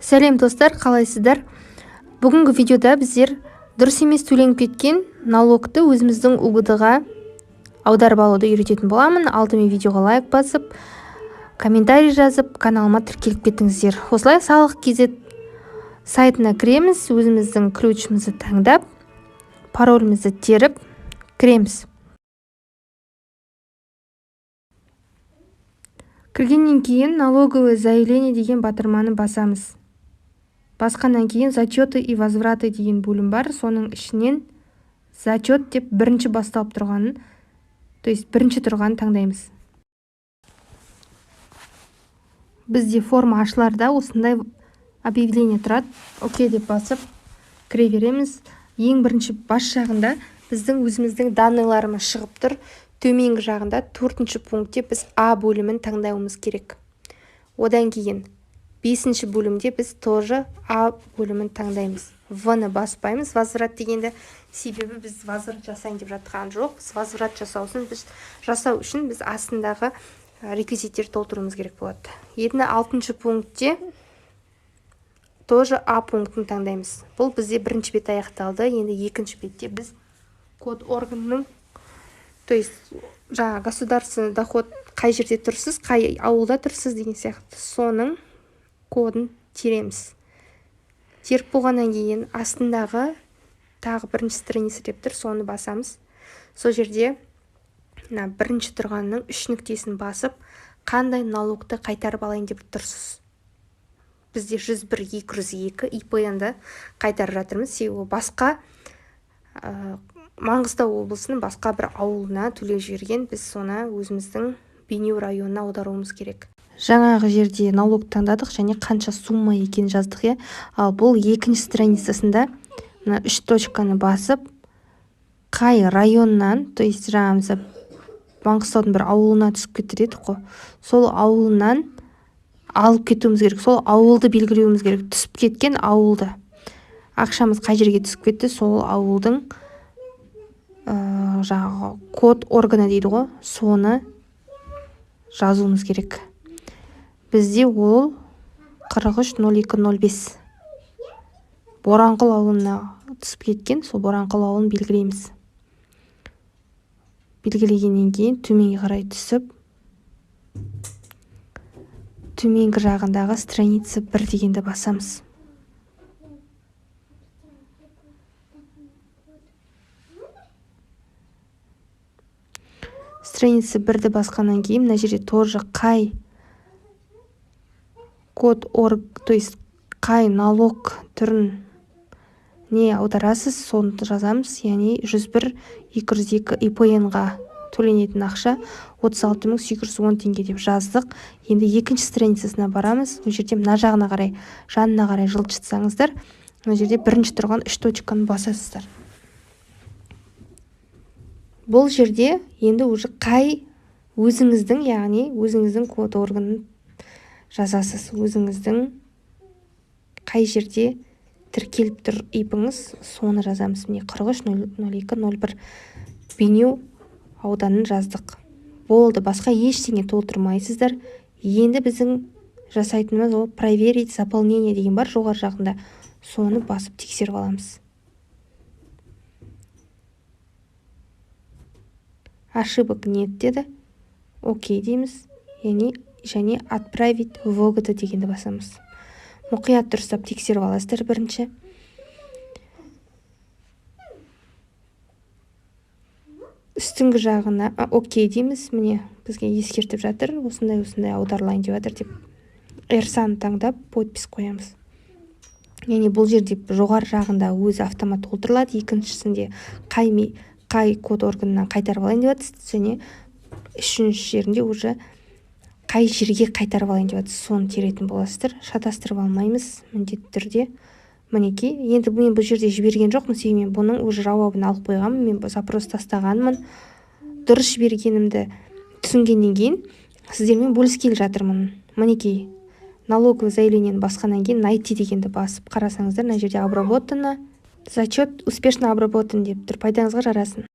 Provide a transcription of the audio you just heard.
Сәлем, достар, қалайсыздар? Бүгінгі видеода біздер дұрыс емес төленіп кеткен налогты өзіміздің УГД-ға аударып алуды үйрететін боламын. Алдымен видеоға лайк басып, комментарий жазып, каналыма тіркеліп кетіңіздер. Осылай Салық kz сайтына кіреміз, өзіміздің ключімізді таңдап, паролімізді теріп кіреміз. Кіргеннен кейін «Налоговое заявление» деген батырманы басамыз. Басқаннан кейін «Зачеты и возвраты» деген бөлім бар. Соның ішінен «Зачет» деп бірінші басталып тұрғанын, то есть бірінші тұрғанын таңдаймыз. Бізде форма ашыларда осындай объявление тұрады. «Окей» деп басып кіре береміз. Ең бірінші бас жағында біздің өзіміздің данныйларымыз шығып тұр. Төменгі жағында, төртінші пунктте біз А бөлімін таңдауымыз керек. Одан кейін бесінші бөлімде біз тоже А бөлімін таңдаймыз. В ны баспаймыз, возврат дегенді, себебі біз возврат жасайын деп жатқан жоқпыз. Возврат жасау үшін біз астындағы реквизиттер толтыруымыз керек болады. Енді алтыншы пунктте тоже А пунктін таңдаймыз. Бұл бізде бірінші бет аяқталды. Енді екінші бетте біз код органның, то есть жаңа государственный доход, қай жерде тұрсыз, қай ауылда тұрсыз деген сияқты, соның кодын тереміз. Теріп болғаннан кейін астындағы тағы бірінші страница деп тұр, соны басамыз. Сол жерде мына бірінші тұрғанның үш нүктесін басып, қандай налогты қайтарып алайын деп тұрсыз? Бізде 101 202 ИПН-ді қайтарып жатырмыз, себебі басқа Маңғыстау облысының басқа бір ауылына төлеп жіберген. Біз соны өзіміздің Бейнеу районына аударуымыз керек. Жаңағы жерде налог таңдадық және қанша сумма екенін жаздық, иә. Ал бұл екінші страницасында мына үш точканы басып, қай районнан, то есть жаңа мысалы Маңғыстаудың бір ауылына түсіп кетті дедік қой, сол ауылынан алып кетуіміз керек. Сол ауылды белгілеуіміз керек, түсіп кеткен ауылды. Ақшамыз қай жерге түсіп кетті, сол ауылдың жаңағы код органы дейді ғой, соны жазуымыз керек. Бізде ол 430205, Боранқұл ауылына түсіп кеткен. Сол Боранқұл ауылын белгілейміз. Белгілегеннен кейін төменге қарай түсіп, төменгі жағындағы страница 1 дегенді басамыз. Страница 1-ді басқаннан кейін мына жерде тоже қай код орг, то есть қай налог түрін не аударасыз, соны жазамыз. Яғни 101 202 ИПН-ға төленетін ақша 36 810 теңге деп жаздық. Енді екінші страницасына барамыз. Ол жерде мына жағына қарай, жанына қарай жылжытсаңыздар, мына жерде бірінші тұрған үш точканы басасыздар. Бұл жерде енді уже қай өзіңіздің, яғни өзіңіздің код органын жазасыз. Өзіңіздің қай жерде тіркеліп тұр ИП-іңіз, соны жазамыз. Міне, 430201, Бейнеу ауданын жаздық. Болды, басқа ештеңе толтырмайсыздар. Енді біздің жасайтынымыз ол «Проверить заполнение» деген бар жоғары жағында, соны басып тексеріп аламыз. «Ошибок нет» деді, «Окей» дейміз, яғни және «Отправить в ОГД» дегенді басамыз. Мұқият дұрыстап тексеріп аласыздар бірінші. Үстіңгі жағына «Окей» дейміз. Міне, бізге ескертіп жатыр, осындай осындай аударылайын деп жатыр деп. ЭРСА-ны таңдап, подпись қоямыз. Яғни бұл жерде жоғары жағында өзі автомат толтырылады. Екіншісінде қай код органынан қайтарып алайын деп жатырсыз және үшінші жерінде уже қай жерге қайтарып алайын деп жатырсыз, соны теретін боласыздар. Шатастырып алмаймыз міндетті түрде. Мінекей, енді мен бұл жерде жіберген жоқпын, себебі мен бұның уже жауабын алып қойғанмын, мен запрос тастағанмын. Дұрыс жібергенімді түсінгеннен кейін сіздермен бөліскелі жатырмын. Мінекей, налоговый заявлениені басқаннан кейін «Найти» дегенді басып қарасаңыздар, мына жерде «Обработано», «Зачет успешно обработан» деп тұр. Пайдаңызға жарасын.